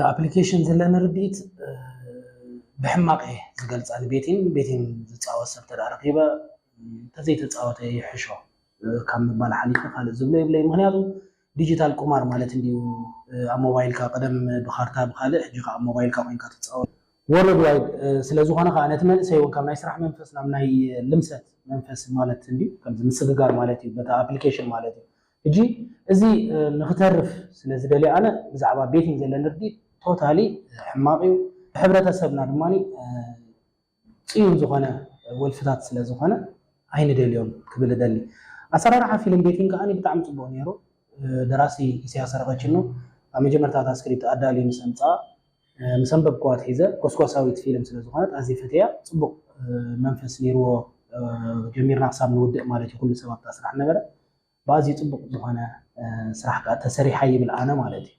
ኣፕሊኬሽን ዘለኒ ርድኢት ብሕማቕ እየ ዝገልፃ። ንቤቲን ቤቲን ዝፃወት ሰብ ተዳ ረኪበ እንተዘይተፃወተ ይሕሾ ካብ ምባል ሓሊፈ ካልእ ዝብሎ የብለይ። ምክንያቱ ዲጂታል ቁማር ማለት እንዲዩ። ኣብ ሞባይልካ ቀደም ብካርታ ብካልእ ሕጂ ከዓ ኣብ ሞባይልካ ኮይንካ ትፃወት። ወርልድ ዋይድ ስለዝኾነ ከዓ ነቲ መንእሰይ እውን ካብ ናይ ስራሕ መንፈስ ናብ ናይ ልምሰት መንፈስ ማለት እንዲ ከምዚ ምስግጋር ማለት እዩ። በቲ ኣፕሊኬሽን ማለት እዩ። ሕጂ እዚ ንክተርፍ ስለዝደልየ ኣነ ብዛዕባ ቤቲንግ ዘለኒ ርድኢት ቶታሊ ሕማቕ እዩ። ሕብረተሰብና ድማ ፅዩን ዝኾነ ወልፍታት ስለዝኾነ ኣይንደልዮም ክብል እደሊ። ኣሰራርሓ ፊልም ቤቲንግ ከዓ ብጣዕሚ ፅቡቅ ነይሩ። ደራሲ ኢሳያስ ኣረቀችኑ ኣብ መጀመርታ እታ ስክሪፕት ኣዳልዩ ምስ ኣምፅኣ ምስ ኣንበብክዋ ኣትሒዘ ጎስጓሳዊት ፊልም ስለዝኾነት ኣዝየ ፈትየያ። ፅቡቅ መንፈስ ነይርዎ። ጀሚርና ክሳብ ንውድእ ማለት እዩ ኩሉ ሰብ ኣብታ ስራሕ ነበረ። ብኣዝዩ ፅቡቅ ዝኾነ ስራሕ ከዓ ተሰሪሓ ይብል ኣነ ማለት እዩ።